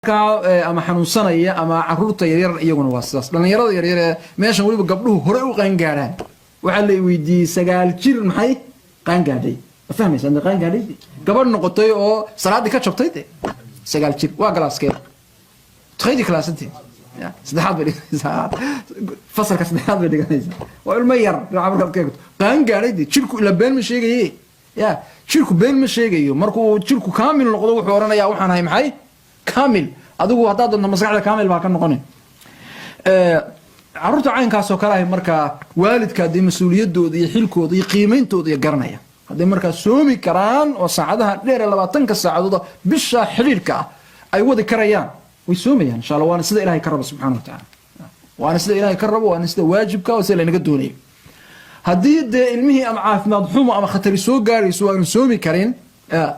Ama xanuunsanaya ama caruurta yaryar, iyaguna waa sidaas. Dhallinyarada yaryar ee meeshan weliba gabdhuhu horey u qaangaadhaan. Waxaa la weydiiyey 9 jir maxay qaangaadhay? Ma fahmaysaa? De qaangaadhay gabadh noqotay oo salaaddii ka jabtay de 9 jir waa galaaskee? Tweede klasse, saddexaad bay dhiganaysaa, fasalka saddexaad bay dhiganaysaa. Waa ilmo yar. Dhinaca markaad ka eegto qaangaadhay de jirku ila been ma sheegaye. Ya, jirku been ma sheegayo. Markuu jirku kaamil noqdo, wuxuu odhanayaa waxaan ahay maxay? Kaamil. Adigu haddaad doonto maskaxda kaamil baa ka noqonin. Caruurta caynkaasoo kale ahi markaa waalidka dee mas-uuliyadooda iyo xilkooda iyo qiimeyntooda iyo garanaya, hadday markaa soomi karaan oo saacadaha dheer ee 20-ka saacadood bisha xidhiidhka ah ay wadi karayaan, way soomayaan, insha Allah. Waana sida Ilahay ka rabo subxana wa tacaala, waana sida Ilahay ka rabo, waana sida waajibka oo sida laynaga doonayo. Haddii dee ilmihii ama caafimaad xumo ama khatari soo gaarayso, aanu soomi karin,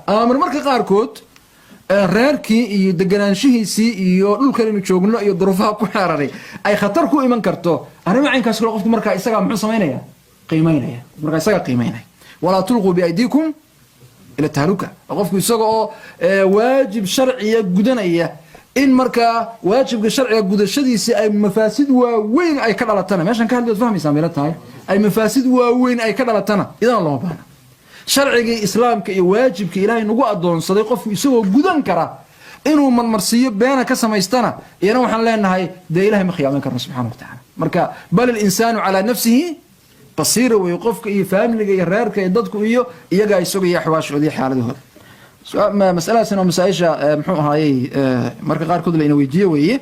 ama marmarka qaarkood reerkii iyo deganaanshihiisii iyo dhulkan aynu joogno iyo duruufaha ku xeeraray ay khatar ku iman karto, arrimo caynkaas kale, qofku markaa isagaa muxuu samaynaya? Qiimeynaya. Markaa isagaa qiimeynaya. ولا تلقوا بأيديكم إلى التهلكة. Qofku isaga oo waajib sharciya gudanaya, in markaa waajibka sharciga gudashadiisii ay mafaasid waaweyn ay ka dhalatana, meeshan ka hadli fahmaysaa meelo tahay, ay mafaasid waaweyn ay ka dhalatana, idana looma baahna. Sharcigii Islaamka iyo waajibka Ilaahay nagu adoonsaday qofku isagoo gudan kara inuu marmarsiiyo beena ka samaystana, iyana waxaan leenahay dee Ilahay ma khiyaamin karno subxana wa tacaala. Marka بل الإنسان على نفسه بصيرة wey. Qofka iyo faamiliga iyo reerka iyo dadku iyo iyagaa isaga iyo axwaashooda iyo xaaladahooda. Masaladaasina waa masaaisha muxuu ahaayey marka qaarkood la ina weydiiye weeye.